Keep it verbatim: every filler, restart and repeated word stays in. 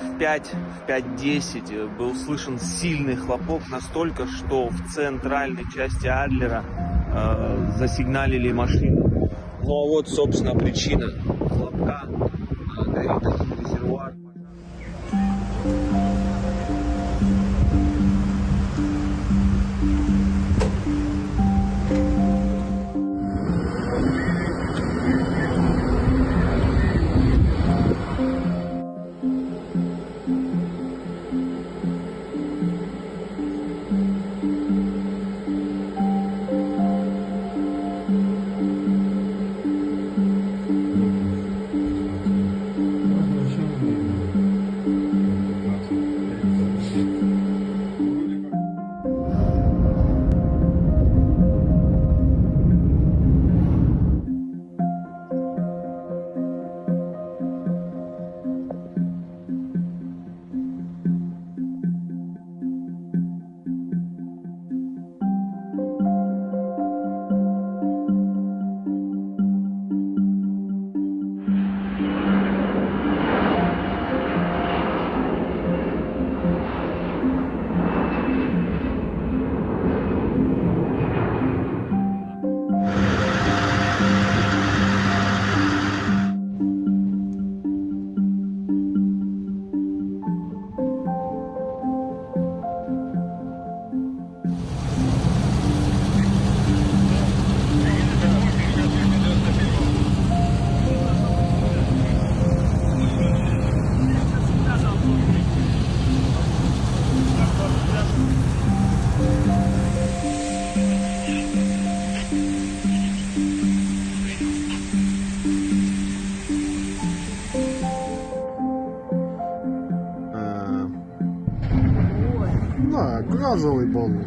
В пять, в пять десять, э, был слышен сильный хлопок, настолько, что в центральной части Адлера, э, засигналили машины. Ну а вот, собственно, причина хлопка. Э, горел резервуар. Е, да, газовый баллон.